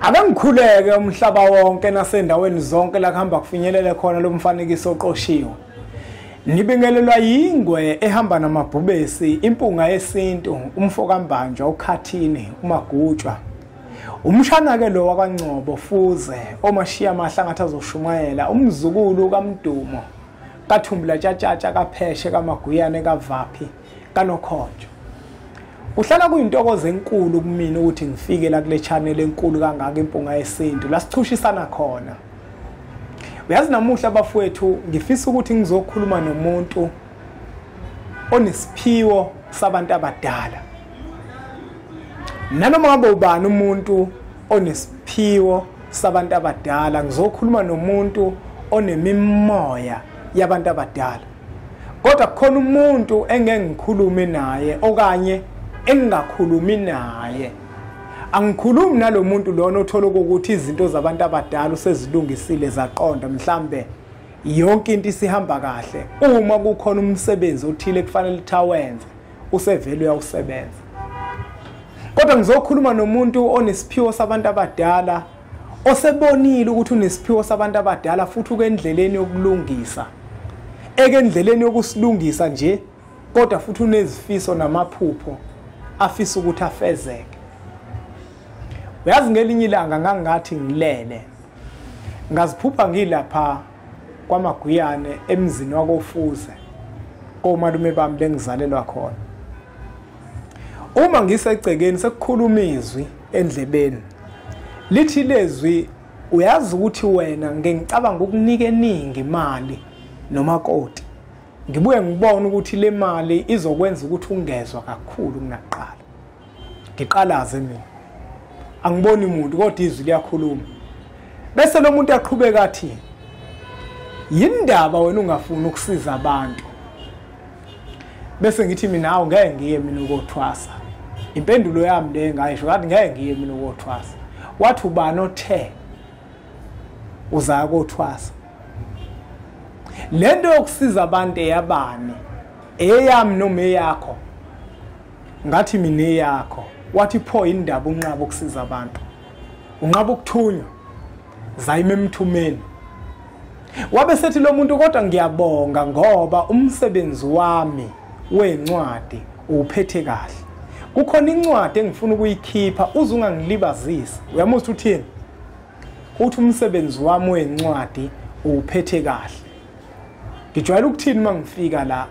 Ake ngikhuleke umhlaba wonke nasendaweni zonke la kuhamba kufinyelele khona lo mfanekiso oqoshiwe. Nibingelelwa yingwe ehamba namabhubesi, impunga yesintu, umfokambanjwa, ukhathini, umagutshwa. Umshana ke lo wakwaNgcobo Fuze, omashiya amahla ngathi azoshumayela, umzukulu kaMdumo, kaThumbula Tshatshatsha kaPheshe kaMaguyane kaVaphi kaNokhonjo. Kuhlala kuyintokozo enkulu kumina ukuthi ngifike la kule channel enkulu kangaka impunga yesintu la sichushisana khona. Uyazi namuhla bafowethu ngifisa ukuthi ngizokhuluma nomuntu onesiphiwo sabantu abadala. Nanoma ngabe ubani umuntu onesiphiwo sabantu abadala, ngizokhuluma nomuntu onemimoya yabantu abadala. Kodwa kukhona umuntu engeke ngikhulume naye okanye engingakhulumi naye. Angikhulumi nalomuntu lona othola ukuthi izinto zabantu abadala usezilungisile zaqonda, mhlambe yonke into isihamba kahle. Uma kukhona umsebenzi othile kufanele thawenze, usevele uyawusebenza. Kodwa ngizokhuluma nomuntu onesiphiwo sabantu abadala, osebonile ukuthi unesiphiwo sabantu abadala futhi ukendleleni yokulungisa. Ekendleleni yokusilungisa nje, kodwa futhi unezifiso namaphupho afisa ukuthi afezeke. Uyazi ngelinye ilanga ngangathi ngilele, ngaziphupha ngilapha kwaMaguyane emzini wakoFuze, komalume bami lengizalelwa khona. Uma ngisegcekeni sekukhuluma izwi endlebeni, lithi lezwi, uyazi ukuthi wena ngengicabanga ukunika eningi imali nomakoti, ngibuye ngibone ukuthi le mali izokwenza ukuthi ungezwa kakhulu kunakuqala. Ngiqalaze mina, angiboni umuntu kodwa izwi liyakhuluma. Bese lo muntu aqhubeka athi, yindaba wena ungafuni ukusiza abantu? Bese ngithi mina, awu ngeke ngiye mina ukothwasa. Impendulo yami le ngayisho, ngathi ngeke ngiye mina ukothwasa. Wathi ubani othe uzaya kothwasa? Lento yokusiza abantu eyabani? Eyami noma eyakho? Ngathi mina eyakho. Wathi pho indaba unqaba ukusiza abantu, unqaba ukuthunywa, zayima emthumeni. Wabe sethi lo muntu, kodwa ngiyabonga ngoba umsebenzi wami wencwadi uwuphethe kahle. Kukhona incwadi engifuna ukuyikhipha, uze ungangilibazisi. Uyamuzwa uthini? Uthi umsebenzi wami wencwadi uwuphethe kahle. Ngijwayele ukuthini uma ngifika la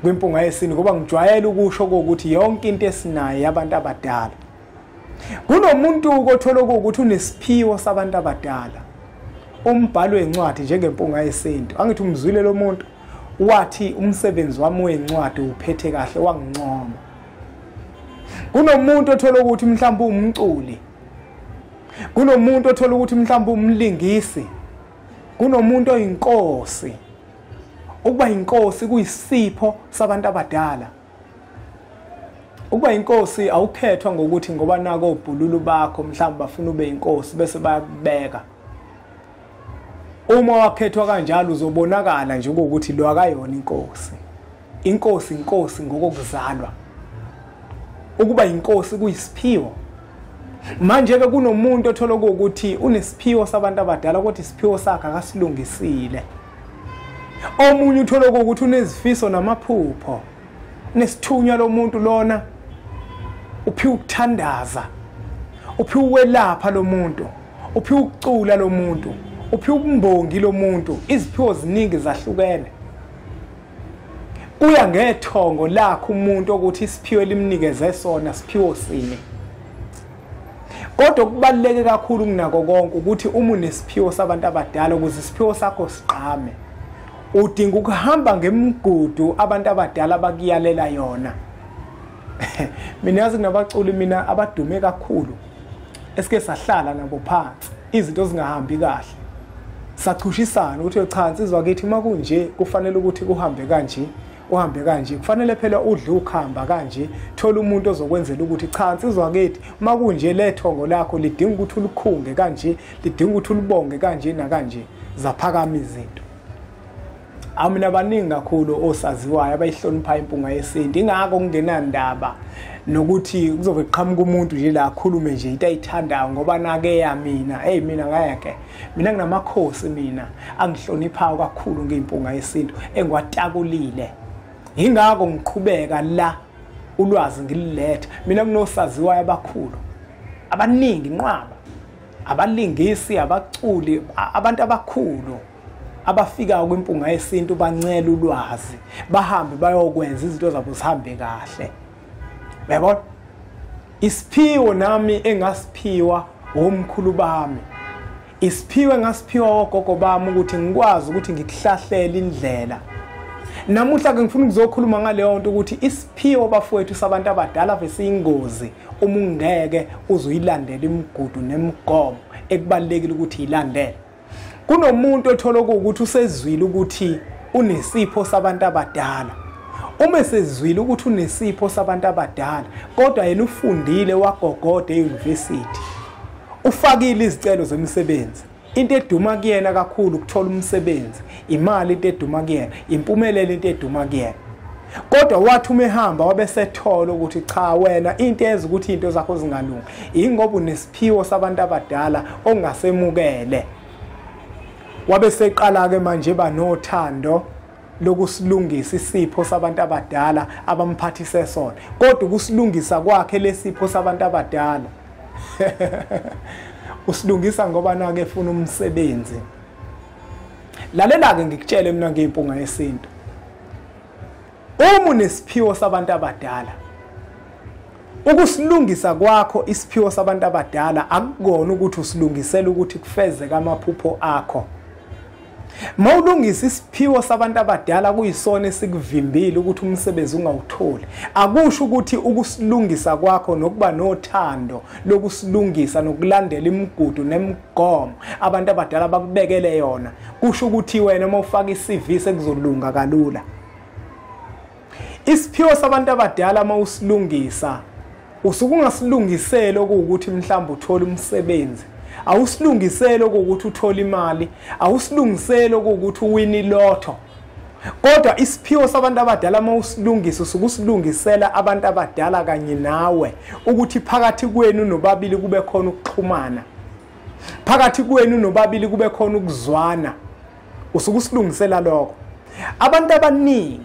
kwimpunga yesintu, ngoba ngijwayele ukusho ukuthi yonke into esinayo yabantu abadala. Kunomuntu othola ukuthi unesiphiwo sabantu abadala, umbhalo wencwadi njengempunga yesintu. Angithi umzwile lo muntu, wathi umsebenzi wami wencwadi uphethe kahle, wangincoma. Kunomuntu othola ukuthi mhlawumbe umculi, kunomuntu othola ukuthi mhlawumbe umlingisi, kunomuntu oyinkosi. Ukuba inkosi kuyisipho sabantu abadala. Ukuba inkosi awukhethwa ngokuthi ngoba nako obhululu bakho mhlawumbe bafuna ube inkosi bese bayakubeka. Uma wakhethwa kanjalo uzobonakala nje ukuthi lo akayona inkosi. Inkosi inkosi ngokokuzalwa. Ukuba inkosi kuyisiphiwo. Manje ke kunomuntu othola ukuthi unesiphiwo sabantu abadala kodwa isiphiwo sakhe akasilungisile. Omunye uthola ukuthi unezifiso namaphupho, nesithunywa lomuntu lona, uphiwa ukuthandaza, uphiwa ukwelapha lo muntu, uphiwa ukucula lo muntu, uphiwa ubumbongi lo muntu. Iziphiwo ziningi zahlukene. Kuya ngethongo lakhe umuntu ukuthi isiphiwo elimnikeze sona siphiwo sini. Kodwa kubaluleke kakhulu kunako konke ukuthi uma unesiphiwo sabantu abadala, ukuze isiphiwo sakho siqhame, udinga ukuhamba ngemigudu abantu abadala bakuyalela yona. Mina yazi kunabaculi mina abadume kakhulu esike sahlala nabo phansi, izinto zingahambi kahle, sachushisana ukuthi cha insizwa kithi uma kunje kufanele ukuthi kuhambe kanje, uhambe kanje, kufanele phela udle ukhamba kanje, thola umuntu ozokwenzela ukuthi cha insizwa kithi uma kunje lethongo lakho lidinga ukuthi ulikhunge kanje, lidinga ukuthi ulibonge kanje nakanje. Zaphakama izinto. Mina baningi kakhulu osaziwayo abayihlonipha impunga yesintu, ingakho kungenandaba nokuthi kuzobe kuqhamuka umuntu nje la akhulume nje into ayithandayo ngoba nake ya mina. Hey, mina ngeke, mina nginamakhosi mina angihloniphayo kakhulu ngeyimpunga yesintu engiwatakulile, ingakho ngiqhubeka la ulwazi ngililetha. Mina kunosaziwayo abakhulu abaningi inqwaba, abalingisi, abaculi, abantu abakhulu abafika kwimpunga yesintu bancela ulwazi, bahambe bayokwenza izinto zabo zihambe kahle. Uyabona, isiphiwo nami engasiphiwa omkhulu bami, isiphiwo engasiphiwa ogogo bami ukuthi ngikwazi ukuthi ngikuhlahlele indlela. Namuhla ke ngifuna ukuzokhuluma ngaleyo nto ukuthi isiphiwo bafowethu sabantu abadala vesiyingozi uma ungeke uzoyilandela imigudu nemigomo ekubalekile ukuthi ilandele. Kunomuntu othola ukuthi usezwile ukuthi unesipho sabantu abadala. Uma esezwile ukuthi unesipho sabantu abadala, kodwa yena ufundile wagogoda e-university, ufakile izicelo zemisebenzi. Into eduma kuyena kakhulu ukuthola umsebenzi, imali into eduma kuyena, impumelelo into eduma kuyena. Kodwa wathi uma ehamba wabesethola ukuthi cha, wena into yenza ukuthi into zakho zingalungi ingoba unesiphiwo sabantu abadala ongasemukele. Wabeseqala ke manje banothando lokusilungisa isipho sabantu abadala abamphathise sona, kodwa ukusilungisa kwakhe lesipho sabantu abadala usilungisa ngoba nake efuna umsebenzi. Lalela ke ngikutshele mina ngeyimpunga yesintu, uma unesiphiwo sabantu abadala, ukusilungisa kwakho isiphiwo sabantu abadala akukona ukuthi usilungisele ukuthi kufezeke amaphupho akho. Mawulungisa isiphiwo sabantu abadala kuyisona esikuvimbile ukuthi umsebenzi ungawutholi. Akusho ukuthi ukusilungisa kwakho nokuba nothando lokusilungisa nokulandela imigudu nemigomo abantu abadala bakubekele yona, kusho ukuthi wena uma ufaka iCV sekuzolunga kalula. Isiphiwo sabantu abadala mawusilungisa usuke ungasilungiseli okuwukuthi mhlawumbe uthole umsebenzi, awusilungiseli okuwukuthi uthole imali, awusilungiseli okuwukuthi uwine ilotho. Kodwa isiphiwo sabantu abadala mawusilungisa usuke usilungisela abantu abadala kanye nawe ukuthi phakathi kwenu nobabili kube khona ukuxhumana, phakathi kwenu nobabili kube khona ukuzwana. Usuke usilungisela lokho. Abantu abaningi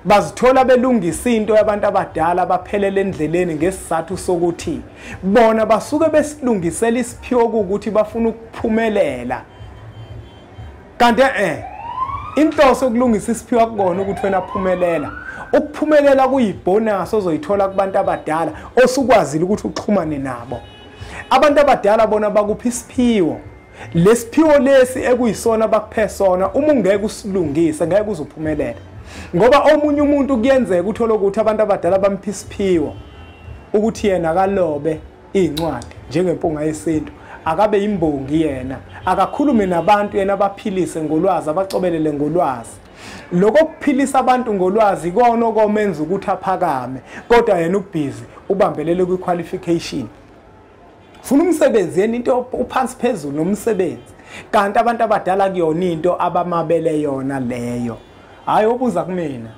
bazithola belungisa into yabantu abadala baphelele endleleni ngesizathu sokuthi bona basuke besilungisela isiphiwo ukuthi bafuna ukuphumelela. Kanti inhloso yokulungisa isiphiwo akukona ukuthi wena phumelela. Ukuphumelela kuyibonus ozoyithola kubantu abadala osukwazile ukuthi uxhumane nabo. Abantu abadala bona bakupha isiphiwo, lesiphiwo lesi ekuyisona bakuphe sona, uma ungeke usilungise ngeke uzophumelela. Ngoba omunye umuntu kuyenzeka uthola ukuthi abantu abadala bampha isiphiwo ukuthi yena akalobe incwadi njengempunga yesintu, akabe imbongi yena, akakhulume nabantu yena abaphilise ngolwazi, abacobelele ngolwazi. Lokho kuphilisa abantu ngolwazi ikona okomenza ukuthi aphakame, kodwa yena ubhizi ubambelele kwi-qualification. Funa umsebenzi yena into uphansi phezulu nomsebenzi, kanti abantu abadala kuyona into abamabele yona leyo. Hayi, obuza kumina,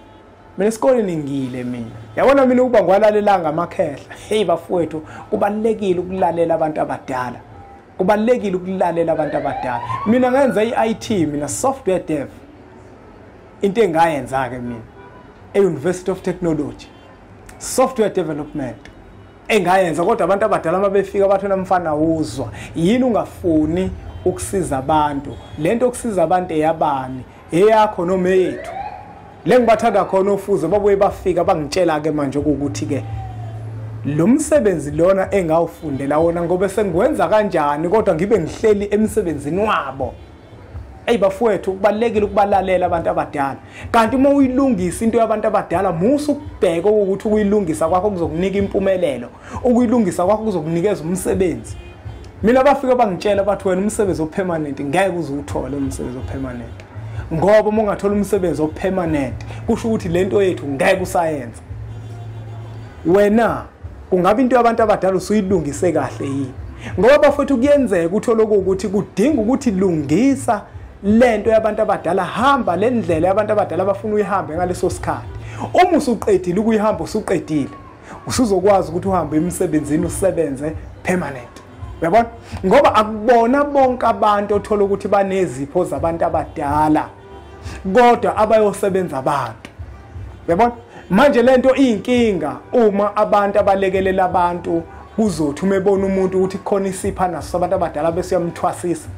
mina esikoleni ngile mina. Yabona mina ukuba ngiwalalelanga amakhehla. Hey bafowethu, kubalekile ukulalela abantu abadala, kubalekile ukulalela abantu abadala. Mina ngenza i-IT, mina software dev, into engayenza ke mina e-University of Technology, software development engayenza. Kodwa abantu abadala mabefika bathi mfana uzwa yini ungafuni ukusiza abantu, lento ukusiza abantu eyabani, eyakho noma eyethu. Le ngibathanda khona ofuze babuye bafika bangitshela ke manje ukuthi ke lo msebenzi lona engawufundela wona ngoba sengiwenza kanjani kodwa ngibe ngihleli emsebenzini wabo. Ey bafowethu, kubalekile ukubalalela abantu abadala. Kanti uma uyilungisa into yabantu abadala, musu ukubheka ukuthi ukuyilungisa kwakho kuzokunika impumelelo, ukuyilungisa kwakho kuzokunikeza umsebenzi. Mina bafika bangitshela bathi wena umsebenzi opermanent ngeke uze uwuthole umsebenzi opermanent, ngoba uma ungathola umsebenzi opermanent kusho ukuthi lento yethu ngeke usayenza. Wena kungabe into yabantu abadala usuyilungise kahle yini? Ngoba bafowethu kuyenzeka uthole ukuthi kudinga ukuthi lungisa lento yabantu abadala, hamba le ndlela yabantu abadala abafuna uyihambe ngaleso sikhathi. Uma usuqedile ukuyihamba, usuqedile, usuzokwazi ukuthi uhambe emsebenzini usebenze permanent. Uyabona? Ngoba akubona bonke abantu othola ukuthi banezipho zabantu abadala, kodwa abayosebenza abantu. Uyabona? Manje lento iyinkinga uma abantu abalekelela abantu kuzothi uma ebona umuntu ukuthi khona isipha naso abantu abadala bese uyamthwasisa.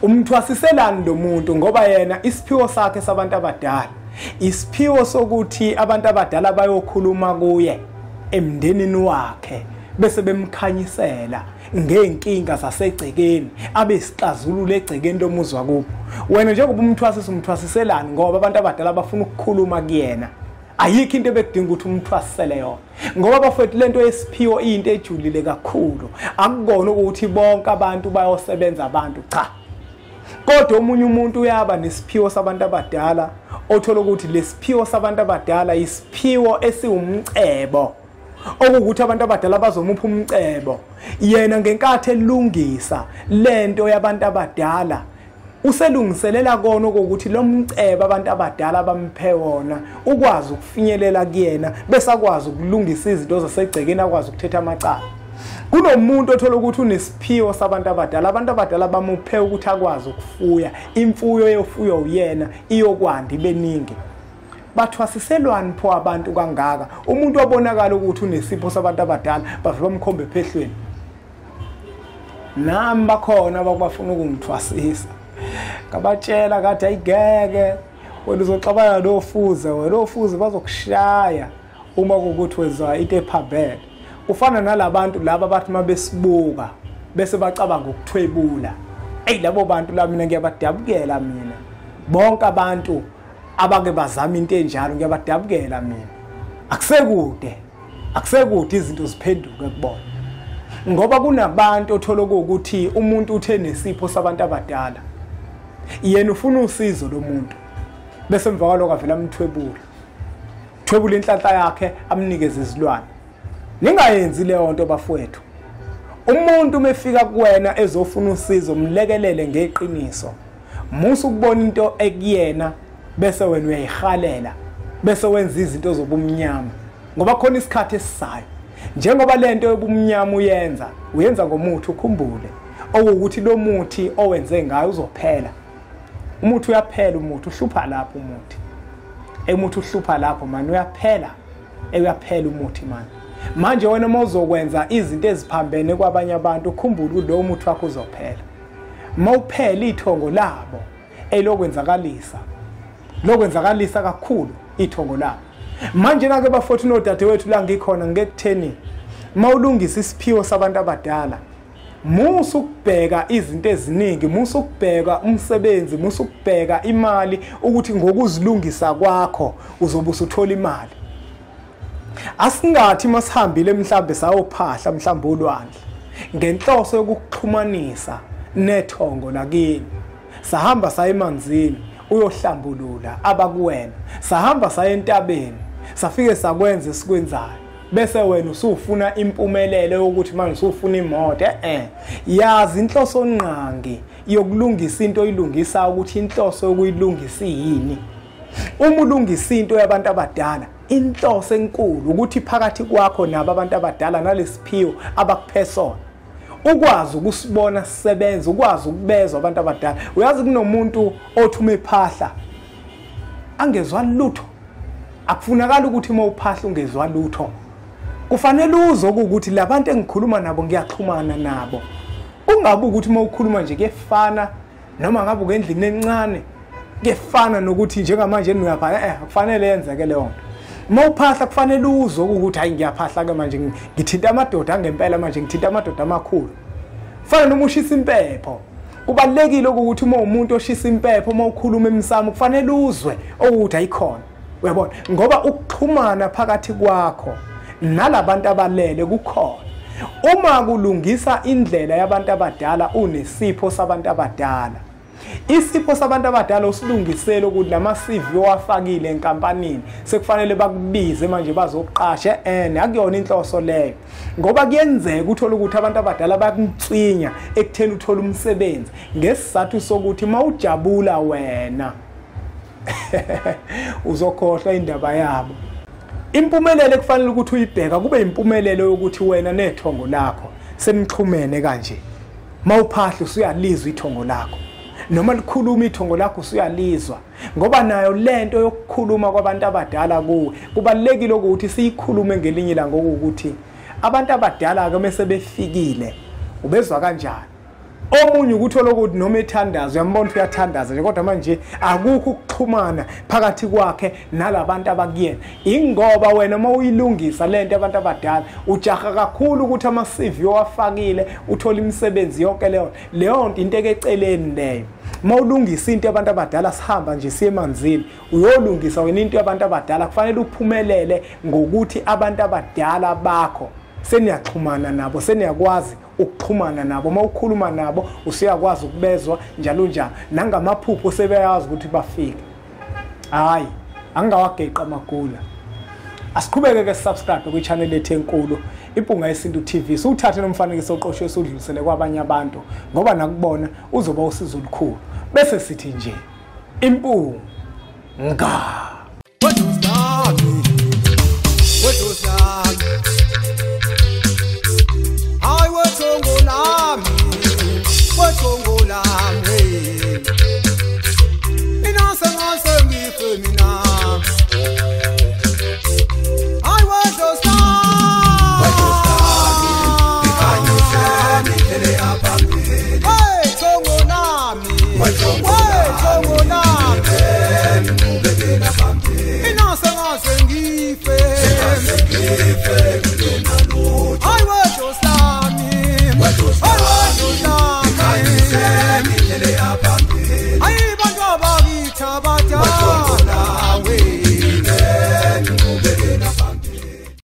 Umthwasiselani lo muntu? Ngoba yena isiphiwo sakhe sabantu abadala, isiphiwo sokuthi abantu abadala bayokhuluma kuye emndenini wakhe bese bemkhanyisela ngeenkinga zasegcekeni, abe sixazulule egcekeni lomuzi wakubo. Wena njengoba umthwasisa, umthwasiselani? Ngoba abantu abadala bafuna ukukhuluma kuyena. Ayikho into ebekudinga ukuthi umthwasisele yona, ngoba bafowethu lento yesiphiwo into ejulile kakhulu. Akukona ukuthi bonke abantu bayosebenza abantu, cha. Kodwa omunye umuntu uyaba nesiphiwo sabantu abadala, othola ukuthi lesiphiwo sabantu abadala isiphiwo esiwumcebo, okuwukuthi abantu abadala bazomupha umcebo. Yena ngenkathi elungisa lento yabantu abadala, uselungiselela kona ukuthi lo mcebo abantu abadala bamphe wona ukwazi ukufinyelela kuyena, bese akwazi ukulungisa izinto zasegcekeni, akwazi ukuthetha amacala. Kunomuntu othola ukuthi unesiphiwo sabantu abadala, abantu abadala bamuphe ukuthi akwazi ukufuya imfuyo eyofuyo uyena, iyokwanda ibeningi. Bathwasiselwani pho abantu kangaka? Umuntu obonakala ukuthi unesipho sabantu abadala bave bamkhombe ephehlweni. Nami bakhona abakubafuna ukungithwasisa, ngabatshela kathi ayigeke wena uzoxabana nofuze, wena ofuze bazokushaya uma kuwukuthi wenza into ephambene. Ufana nalabantu laba bathi mabesibuka bese bacabanga ukuthwebula. Ey, labo bantu la mina ngiyabadabukela mina. Bonke abantu abake bazama into enjalo ngiyabadabukela mina. Akusekude, akusekude izinto ziphenduke kubona. Ngoba kunabantu othola ukuthi umuntu uthe nesipho sabantu abadala, yena ufuna usizo lomuntu, bese emva kwalokho avela amthwebula, thwebula inhlanhla yakhe amnikeze izilwane. Ningayenzi leyo nto bafowethu. Umuntu uma efika kuwena ezofuna usizo, mlekelele ngeqiniso. Musa ukubona into ekuyena bese wena uyayihalela, bese wenza izinto zobumnyama, ngoba khona isikhathi esisayo. Njengoba lento yobumnyama uyenza, uyenza ngomuthi, ukhumbule okuwukuthi lo muthi owenze ngayo uzophela. Umuthi uyaphela, umuthi uhlupha lapho, umuthi umuthi uhlupha lapho mani, uyaphela, uyaphela umuthi mani. Manje wena uma uzokwenza izinto eziphambene kwabanye abantu, ukhumbule ukuthi lowo muthi wakho uzophela. Uma uphela ithongo labo elokwenzakalisa, lokwenzakalisa kakhulu ithongo labo. Manje nake bafowethu nodadewethu la ngikhona ngekutheni, mawulungisa isiphiwo sabantu abadala, musa ukubheka izinto eziningi, musa ukubheka umsebenzi, musa ukubheka imali, ukuthi ngokuzilungisa kwakho uzobe usuthola imali. Asingathi masihambile mhlambe sayophahla mhlambe ulwandle ngenhloso yokuxhumanisa nethongo lakini, sahamba saya emanzini uyohlambulula abakuwena, sahamba saya entabeni safike sakwenza esikwenzayo, bese wena usufuna impumelelo yokuthi manje usufuna imoto. Yazi inhloso ngqangi yokulungisa into oyilungisa ukuthi inhloso yokuyilungisa yini. Uma ulungisa into yabantu abadala, inhloso enkulu ukuthi phakathi kwakho nabo abantu abadala nalesiphiwo abakuphe sona, ukwazi ukusibona sisebenza, ukwazi ukubezwa abantu abadala. Uyazi kunomuntu othuma ephahla angezwa lutho. Akufunakala ukuthi uma uphahla ungezwa lutho. Kufanele uzwe ukuthi labantu engikhuluma nabo ngiyaxhumana nabo. Kungabi ukuthi uma ukhuluma nje kuyefana, noma ngabe ukendlini encane kuyefana nokuthi njengamanje niyapha, akufanele yenzeke leyo nto. Uma uphahla kufanele uzwe ukuthi hayi ngiyaphahla ke manje, ngithinta amadoda angempela manje, ngithinta amadoda amakhulu. Fana noma ushisa impepho, kubalekile ukuthi uma umuntu oshisa impepho, uma ukhuluma emsamo kufanele uzwe ukuthi ayikhona. Uyabona? Ngoba ukuxhumana phakathi kwakho nalabantu abalele kukhona. Uma kulungisa indlela yabantu abadala, unesipho sabantu abadala, Isipho sabantu abadala usilungisele ukuthi lama CV owafakile enkampanini sekufanele bakubize manje bazoqasha, akuyona inhloso leyo. Ngoba kuyenzeka uthola ukuthi abantu abadala bayakunswinya ekutheni uthole umsebenzi ngesizathu sokuthi mawujabula wena uzokhohlwa indaba yabo. Impumelelo ekufanele ukuthi uyibheka kube impumelelo yokuthi wena nethongo lakho senixhumene kanje. Mawuphahla usuyalizwa ithongo lakho, noma likhuluma ithongo lakho usuyalizwa, ngoba nayo lento yokukhuluma kwabantu abadala kuwe kubalekile ukuthi siyikhulume ngelinye ilanga, ukuthi abantu abadala ke mase befikile ubezwa kanjani. Omunye ukuthola ukuthi noma ethandaza uyambona uyathandaza nje, kodwa manje akukho ukuxhumana phakathi kwakhe nalabantu abakuyena. Ingoba wena uma uyilungisa lento abantu abadala ujaha kakhulu ukuthi ama CV owafakile uthola imisebenzi yonke leyo leyo nto, into ekeceleni leyo. Uma ulungisa into abantu abadala, sihamba nje siye emanzini, uyolungisa wena into yabantu abadala, kufanele uphumelele ngokuthi abantu abadala bakho seniyaxhumana nabo, seniyakwazi ukuxhumana nabo. Uma ukhuluma nabo usuyakwazi ukubezwa njalo njalo, nangamaphupho sebeyazi ukuthi bafike. Hayi, angingawageqa amagula. Asiqhubeke ke subscribe kwi-channel yethu enkulu Impunga Yesintu TV, siwuthathe nomfanekiso oqoshwe sudlulisele kwabanye abantu, ngoba nakubona uzoba usizo olukhulu. Bese sithi nje impunga. What was that? What was that?